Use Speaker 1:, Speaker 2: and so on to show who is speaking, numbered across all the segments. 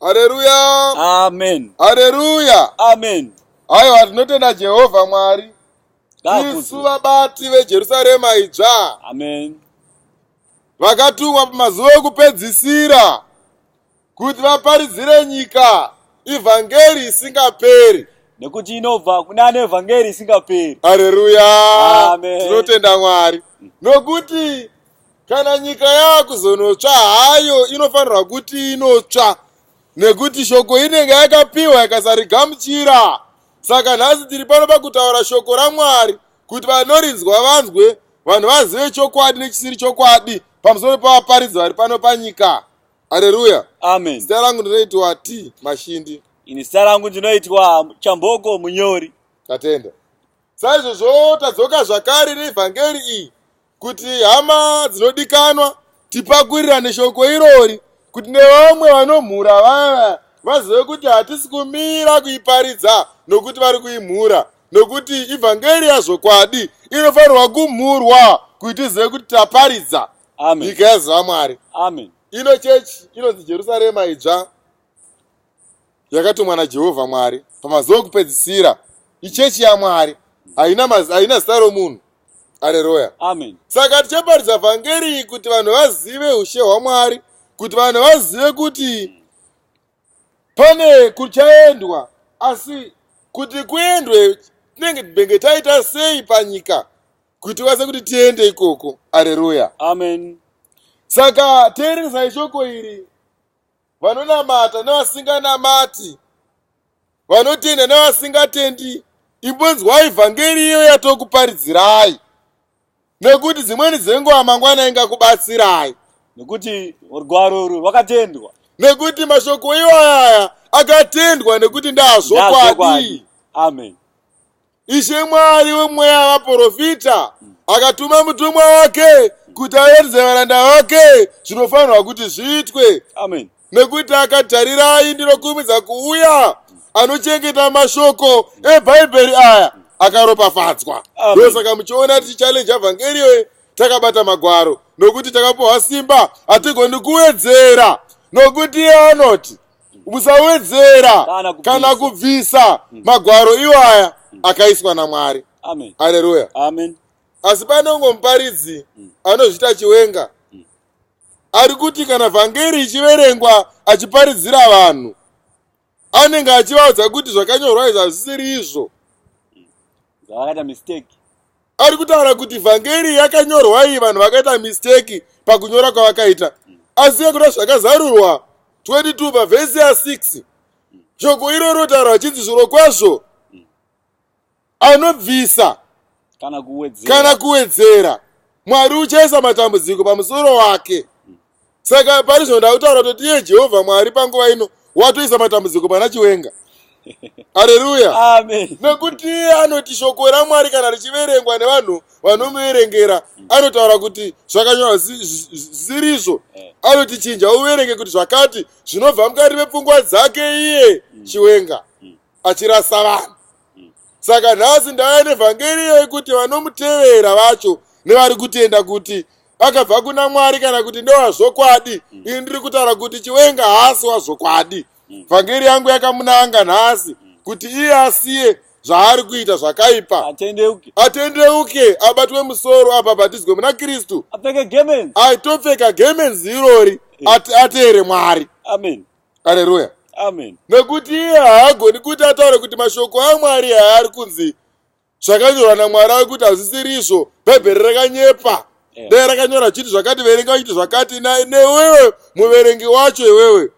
Speaker 1: Hareruya!
Speaker 2: Amen.
Speaker 1: Hareruya!
Speaker 2: Amen.
Speaker 1: Aiwa, tinotenda Jehovha Mwari.
Speaker 2: Ngaakudzwe.
Speaker 1: Isu vabati veJerusarema idzva.
Speaker 2: Amen.
Speaker 1: Vakatumwa pamazuva ekupedzisira kuti vaparidzire nyika ivhangeri isingaperi.
Speaker 2: Nekuti inobva kuna ane vhangeri isingaperi.
Speaker 1: Hareruya!
Speaker 2: Amen.
Speaker 1: Tinotenda Mwari. Nokuti kana nyika yakuzonotsva hayo inofanirwa kuti inotsva nekuti shoko inenge yakapiwa ikasarigamuchira. Saka nhasi tiri pano pakutaura shoko raMwari kuti vanorinzwa vanzwe, vanhu vazive chokwadi nechisiri chokwadi pamusoro pevaparidzi vari pano panyika. Hareruya!
Speaker 2: Amen.
Speaker 1: Zita rangu ndinoitwa T Mashindi.
Speaker 2: Ini zita rangu ndinoitwa Chamboko Munyori.
Speaker 1: Tatenda. Saizvozvo tadzoka zvakare neevhangeri iyi kuti hama dzinodikanwa tipakurirane shoko irori kuti nevamwe vanomhura vaya vazive kuti hatisi kumira kuiparidza nokuti vari kuimhura nokuti ivhangeri yazvokwadi inofanirwa kumhurwa kuti tizive kuti taparidza.
Speaker 2: Amen.
Speaker 1: Nyika yaziva Mwari.
Speaker 2: Amen.
Speaker 1: Ino chechi inonzi Jerusarema idzva yakatumwa naJehovha Mwari pamazuva okupedzisira. Ichechi yaMwari, haina haina zita romunhu. Aleluya.
Speaker 2: Amen.
Speaker 1: Saka tichaparidza vhangeri iyi kuti vanhu vazive ushe hwaMwari, kuti vanhu vazive kuti pane kuchaendwa, asi kuti kuendwe tinenge benge taita sei panyika kuti tikwanise kuti tiende ikoko. Aleluya.
Speaker 2: Amen.
Speaker 1: Saka teereresai shoko iri, vanonamata nevasinganamati, vanotenda nevasingatendi, imbonzwai vhangeri iyo yatokuparidzirai, nekuti dzimweni dzenguva mangwana ingakubatsirai.
Speaker 2: Nekuti rugwaro urwu rwakatendwa.
Speaker 1: Nekuti mashoko iwaya akatendwa nekuti ndazvokwadi.
Speaker 2: Amen.
Speaker 1: Ishe Mwari wemweya wavaporofita akatuma mutumwa wake kuti aratidze varanda vake zvinofanirwa kuti zviitwe.
Speaker 2: Amen.
Speaker 1: Nekuti akatarirai, ndinokurumidza kuuya, anochengeta mashoko eBhaibheri aya akaropafadzwa. Ndosaka muchiona tichichallenge vhangeri iyoyi takabata magwaro, nokuti takapiwa simba, hatigoni kuwedzera, nokuti iye anoti musawedzera kana kubvisa magwaro iwaya akaiswa naMwari.
Speaker 2: Amen.
Speaker 1: Haleluya.
Speaker 2: Amen.
Speaker 1: Asi pane umwe muparidzi anozviita Chiwenga ari kuti kana vhangeri ichiverengwa achiparidzira vanhu, anenge achivaudza kuti zvakanyorwa izvi hazvisiri izvo.
Speaker 2: Zvavakaita mistake.
Speaker 1: Ari kutaura kuti vhangeri yakanyorwa iyi vanhu vakaita mistake pakunyora kwavakaita. Asi yekuda zvakazarurwa 22 pavhesi ya 6, shoko iro rotaura achinzi zvirokwazvo anobvisa
Speaker 2: kana kuwedzera,
Speaker 1: kana kuwedzera, Mwari uchaisa matambudziko pamusoro wake. Saka pari zvino ndakutaura kuti iye Jehovha Mwari panguva ino watoisa matambudziko pana Chiwenga. Haleluya.
Speaker 2: Amen.
Speaker 1: Nekuti iye anoti shoko raMwari kana richiverengwa nevanhu vanomuverengera, anotaura kuti zvakanyorwa zvisiri izvo. Anoti chinja uverenge kuti zvakati zvinobva mukati mepfungwa dzake iye Chiwenga achirasa vanhu. Saka nhasi ndauya nevhangeri yekuti vanomutevera vacho nevari kutenda kuti akabva kuna Mwari kana kuti ndewazvokwadi, ini ndiri kutaura kuti Chiwenga haasi wazvokwadi. Vhangeri yangu yakamunanga nhasi kuti iye asiye zvaari kuita zvakaipa,
Speaker 2: atendeuke,
Speaker 1: atendeuke, abatwe musoro, abhabhatidzwe muna Kristu,
Speaker 2: apfeke gemenzi,
Speaker 1: aitopfeka gemenzi irori, ateere Mwari.
Speaker 2: Amen.
Speaker 1: Aleluya.
Speaker 2: Amen.
Speaker 1: Nekuti iye haagoni kuti ataure kuti mashoko aMwari haari kunzi zvakanyorwa naMwari ari kuti hazvisiri izvo, Bhaibheri rakanyepa. Dai rakanyora chiti zvakati, verenga chiti zvakati, newewe muverengi wacho, iwewe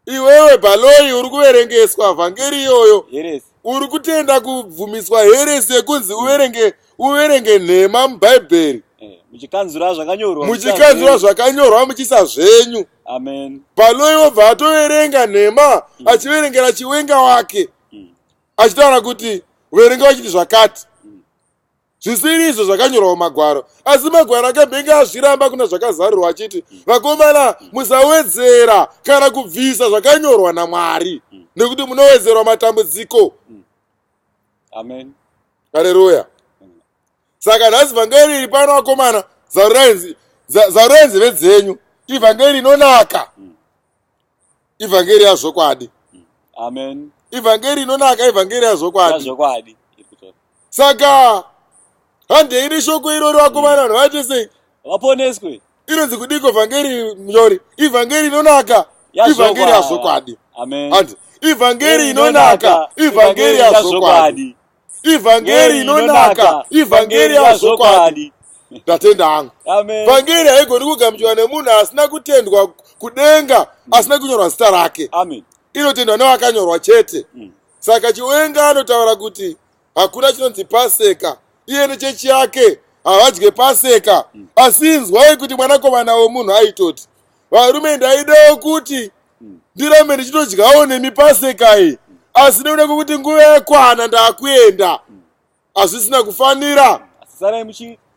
Speaker 1: iwewe Bhaloi uri kuverengeswa vhangeri iyoyo,
Speaker 2: Heresy.
Speaker 1: uri kutenda kubvumiswa heresy yekunzi uverenge nhema muBhaibheri,
Speaker 2: Muchikanzura zvakanyorwa,
Speaker 1: muchikanzura zvakanyorwa muchiisa zvenyu.
Speaker 2: Amen.
Speaker 1: Bhaloi wobva atoverenga nhema achiverengera Chiwenga wake, achitaura kuti verenga vachiti zvakati zvisiri izvo zvakanyorwa mumagwaro, asi magwaro akambenge azviramba kuna zvakazarurwa achiti vakomana musawedzera kana kubvisa zvakanyorwa naMwari nekuti munowedzerwa matambudziko.
Speaker 2: Amen.
Speaker 1: Haleluya. Saka nhasi vhangeri iri pano, vakomana, zarurai nzeve dzenyu. Ivhangeri inonaka. Ivhangeri yazvokwadi.
Speaker 2: Amen.
Speaker 1: Ivhangeri inonaka, ivhangeri yazvokwadi.
Speaker 2: Yazvokwadi.
Speaker 1: Saka handei neshoko iroro vakomana, vanhu vaite sei?
Speaker 2: Vaponeswe.
Speaker 1: Inonzi kudiko vhangeri munyori? Ivhangeri inonaka, ivhangeri yazvokwadi.
Speaker 2: Amen.
Speaker 1: Handi ivhangeri inonaka, ivhangeri yazvokwadi. Ivhangeri inonaka, ivhangeri yazvokwadi. Ndatenda hangu. Vhangeri haigoni kugamuchirwa nemunhu asina kutendwa kudenga, asina kunyorwa zita rake.
Speaker 2: Amen.
Speaker 1: Inotendwa nevakanyorwa chete. Saka Chiwenga anotaura kuti hakuna chinonzi Paseka, iye nechechi yake havadye Paseka. Asi inzwai kuti Mwanakomana womunhu aitoti, varume, ndaidawo kuti ndirambe ndichitodyawo nemi Paseka iyi, asi nekuda kwekuti nguva yakwana ndakuenda, hazvisina kufanira.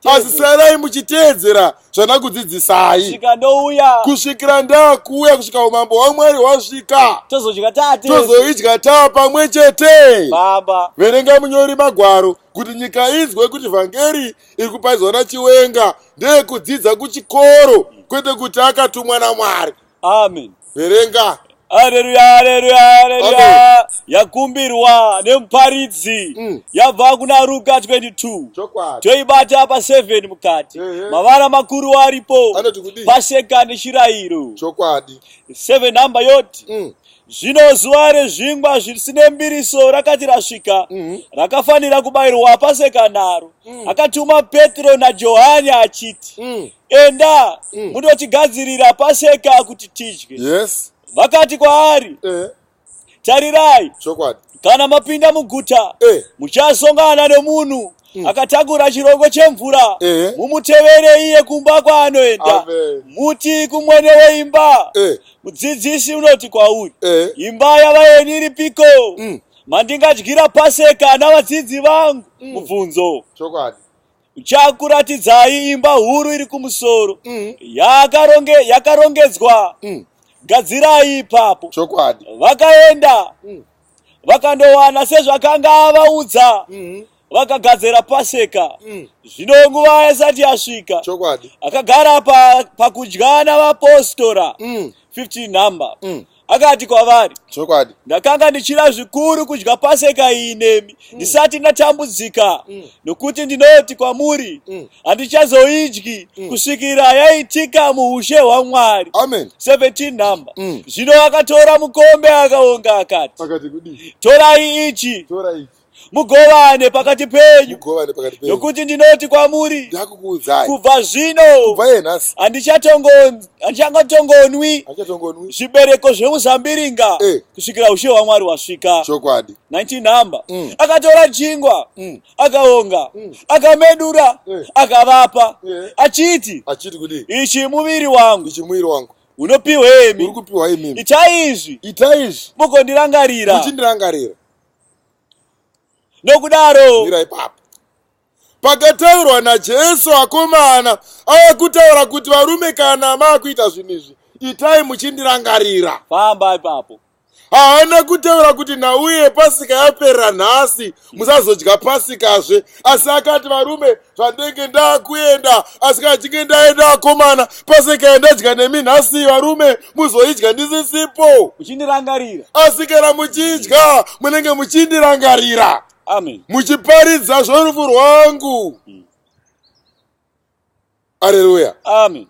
Speaker 1: Asi sarai muchiteedzera zvandakudzidzisai
Speaker 2: kusvika ndouya,
Speaker 1: kusvikira ndakuuya, kusvika umambo hwaMwari hwasvika,
Speaker 2: tozodya tate,
Speaker 1: tozoidya taa pamwe chete.
Speaker 2: Baba.
Speaker 1: Verenga munyori magwaro kuti nyika inzwe kuti vhangeri iri kuparidzwa naChiwenga ndeyekudzidza kuchikoro, kwete kuti akatumwa naMwari.
Speaker 2: Amen.
Speaker 1: Verenga.
Speaker 2: Haleluya, haleluya, haleluya. Yakumbirwa nemuparidzi yabva kuna Ruka 22.
Speaker 1: Chokwadi.
Speaker 2: Toibata pa 7 mukati. Mavara makuru aripo.
Speaker 1: Anoti kudii?
Speaker 2: Paseka nechirayiro.
Speaker 1: Chokwadi.
Speaker 2: 7 namba yoti. Zvino zuva rezvingwa zvisine mbiriso rakati rasvika, rakafanira kubayirwa Paseka naro. Akatuma Petro naJohani achiti, Enda mundotigadzirira Paseka kuti tidye.
Speaker 1: Yes.
Speaker 2: Vakati kwaari, Tarirai,
Speaker 1: Chokwadi.
Speaker 2: kana mapinda muguta, muchasongana nomunhu akatakura chirongo chemvura, mumutevere iye kumba kwaanoenda.
Speaker 1: Amen.
Speaker 2: Muti kumwene weimba, Mudzidzisi unoti kwauri, imba yavaeni iripiko, mandingadyira Paseka navadzidzi vangu? Mubvunzo.
Speaker 1: Chokwadi.
Speaker 2: Uchakuratidzai imba huru iri kumusoro, yakarongedzwa, gadzirai ipapo.
Speaker 1: Chokwadi.
Speaker 2: Vakaenda, vakandowana sezvakanga avaudza, vakagadzira Paseka. Zvino nguva isati yasvika,
Speaker 1: Chokwadi.
Speaker 2: akagara pakudya navapostora. 15 number. Akati kwavari,
Speaker 1: Chokwadi.
Speaker 2: Ndakanga ndichida zvikuru kudya Paseka iyi nemi ndisati ndatambudzika, nokuti ndinoti kwamuri, handichazoidyi kusvikira yaitika muushe hwaMwari.
Speaker 1: Amen.
Speaker 2: 17 number. Zvino akatora mukombe, akaonga, akati,
Speaker 1: Akati kudii?
Speaker 2: Torai ichi,
Speaker 1: Tora ichi.
Speaker 2: mugovane pakati penyu,
Speaker 1: Mugovane pakati penyu.
Speaker 2: Nokuti ndinoti kwamuri,
Speaker 1: Ndakukuudzai.
Speaker 2: kubva zvino
Speaker 1: Kubva iye nhasi.
Speaker 2: Handichatongonwi
Speaker 1: Hachatongonwi.
Speaker 2: zvibereko zvemuzambiringa kusvikira ushe hwaMwari hwasvika.
Speaker 1: Chokwadi.
Speaker 2: 19 number. Akatora chingwa, akaonga, akamedura, akavapa, achiti,
Speaker 1: Achiti kudii?
Speaker 2: Ichi muviri wangu
Speaker 1: Ichi muviri wangu.
Speaker 2: unopiwa
Speaker 1: Uri
Speaker 2: imi.
Speaker 1: kupiwa imimi.
Speaker 2: Itai izvi
Speaker 1: Itai izvi.
Speaker 2: mugondirangarira.
Speaker 1: Muchindirangarira.
Speaker 2: Nokudaro
Speaker 1: Mira ipapo. Pakataurwa naJesu, akomana, ava kutaura kuti varume, kana maakuita zvinhu izvi, itai muchindirangarira.
Speaker 2: Famba ipapo.
Speaker 1: Haana kutaura kuti nhau yepasika yaperera nhasi, musazodya Pasikazve, asi akati, varume, zvandenge ndakuenda, asi kana chinge ndaenda, akomana, Pasika yandadya nemi nhasi, varume, muzoidya ndisisipo.
Speaker 2: Uchindirangarira.
Speaker 1: Asi kana muchidya, munenge muchindirangarira.
Speaker 2: Amen.
Speaker 1: Muchiparidza zvorufu rwangu. Aleluya.
Speaker 2: Amen.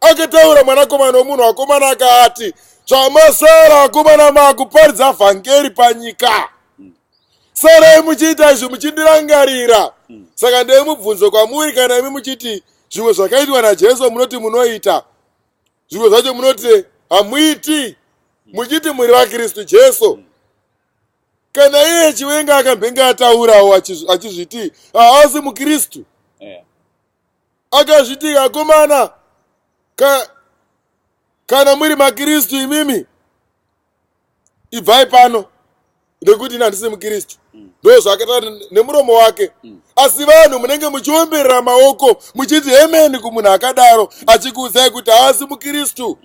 Speaker 1: Akataura Mwanakomana womunhu, akomana, akati, zvamasara, akomana, makuparidza vhangeri panyika, sarai muchiita izvi muchindirangarira. Saka ndee mubvunzo kwamuri, kana imi muchiti zvimwe zvakaitwa naJesu munoti munoita, zvimwe zvacho munoti hamuiti, muchiti muri vaKristu Jesu, kana iye Chiwenga akambenge ataurawo achizviti haasi muKristu, akazviti, akomana, kana muri maKristu imimi, ibvai pano nekuti ini handisi muKristu. Ndo zvakataura nemuromo wake. Asi vanhu munenge muchiomberera maoko muchiti amen kumunhu akadaro, achikuudzai kuti haasi muKristu.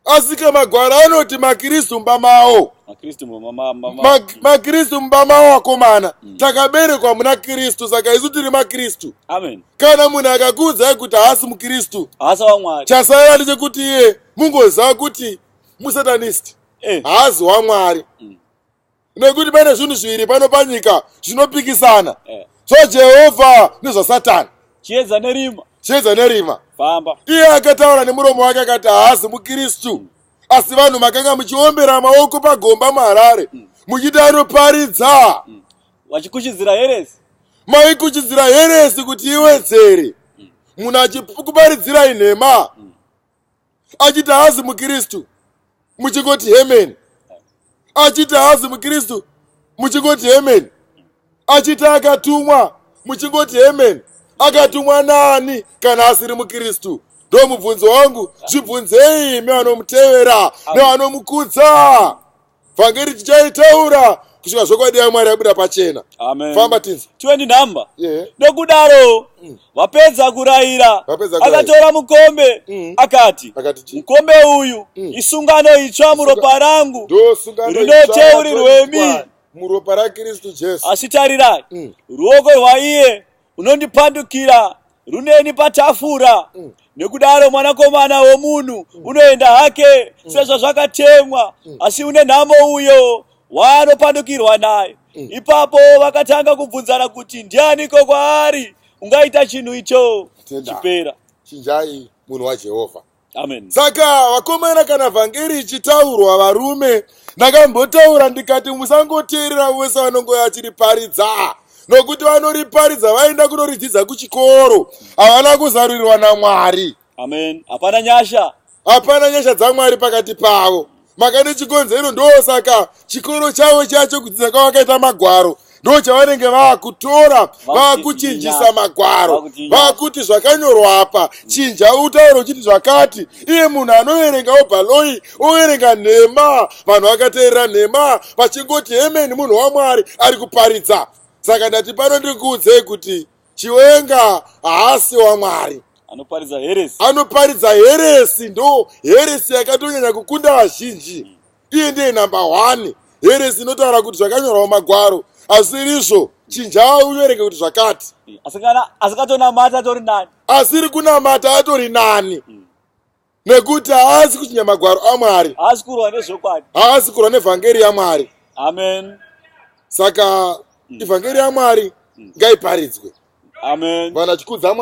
Speaker 1: Asi kamagwaro anoti maKristu mumba mawo.
Speaker 2: Makristu mama.
Speaker 1: Makristu mumba mawo, akomana. Takaberekwa muna Kristu, saka isu tiri maKristu.
Speaker 2: Amen.
Speaker 1: Kana munhu akakuudzai kuti haasi muKristu,
Speaker 2: Haasi waMwari.
Speaker 1: Chasara ndechekuti iye Mungoziva kuti musatanist haazi waMwari. Nekuti pane zvinhu zviviri pano panyika zvinopikisana, zvaJehovha nezvaSatani.
Speaker 2: Chiedza nerima.
Speaker 1: Chiedza nerima.
Speaker 2: Famba.
Speaker 1: Iye akataura nemuromo wake akati haazi muKristu. Asi vanhu makanga muchiombera maoko pagomba muHarare muchiti anoparidza.
Speaker 2: Vachikuchidzira heresy.
Speaker 1: Maikuchidzira heresy kuti iwedzere. Munhu achikuparidzirai nhema achiti haazi muKristu, muchingoti amen. Achiti haazi muKristu, muchingoti amen. Achiti akatumwa, muchingoti amen. Akatumwa nani kana asiri muKristu? Ndo mubvunzo wangu. Zvibvunzei imi vanomutevera nevanomukudza. Vhangeri tichaitaura kusvika zvokwadi yaMwari yabuda pachena.
Speaker 2: Amen.
Speaker 1: Famba tinzi.
Speaker 2: 20 number.
Speaker 1: Yeah.
Speaker 2: Nokudaro vapedza kurayira,
Speaker 1: Vapedza kurayira.
Speaker 2: akatora mukombe, akati,
Speaker 1: Akati chii?
Speaker 2: Mukombe uyu isungano itsva muropa rangu,
Speaker 1: Ndo sungano
Speaker 2: rinoteurirwemi.
Speaker 1: itsva muropa raKristu Jesu.
Speaker 2: Asi tarirai, ruoko rwaiye unondipandukira runeni patafura. Nekudaro mwanakomana womunhu unoenda hake sezvazvakatemwa, asi une nhamo uyo waanopandukirwa naye. Ipapo vakatanga kubvunzana kuti ndianiko kwaari ungaita chinhu icho.
Speaker 1: Tenda.
Speaker 2: Chipera.
Speaker 1: Chinjai munhu waJehovha.
Speaker 2: Amen.
Speaker 1: Saka vakomana, kana vhangeri ichitaurwa, varume, ndakambotaura ndikati musangoteerera vose vanongoya vachiriparidza, nokuti vanoriparidza vaenda kunoridzidza kuchikoro, havana kuzarurirwa naMwari.
Speaker 2: Amen. Hapana nyasha.
Speaker 1: Hapana nyasha dzaMwari pakati pavo. Makane chikonzero, ndosaka chikoro chavo chacho kudzidza kwavakaita magwaro ndo chavanenge vaakutora, vaakuchinjisa magwaro, vaakuti zvakanyorwa apa chinja utauro uchiti zvakati. Iye munhu anoverenga obhaloi overenga nhema, vanhu vakateerera nhema vachingoti amen, munhu waMwari ari kuparidza. Saka ndati pano ndikuudzei kuti Chiwenga haasi waMwari.
Speaker 2: Anoparidza heresy.
Speaker 1: Anoparidza heresy, ndo heresy yakatonyanya kukunda vazhinji. Iye ndiye number 1. Heresy inotaura kuti zvakanyorwa mumagwaro asirizvo, chinja uverenge kuti zvakati.
Speaker 2: Asikatonamata atori nani.
Speaker 1: Asiri kunamata atori nani, nekuti haasi kuchinja magwaro aMwari.
Speaker 2: Haasi kurwa nezvokwadi.
Speaker 1: Haasi kurwa nevhangeri yaMwari.
Speaker 2: Amen.
Speaker 1: Saka ivhangeri yaMwari ngaiparidzwe.
Speaker 2: Amen.
Speaker 1: Vanhu vachikudza Mwari.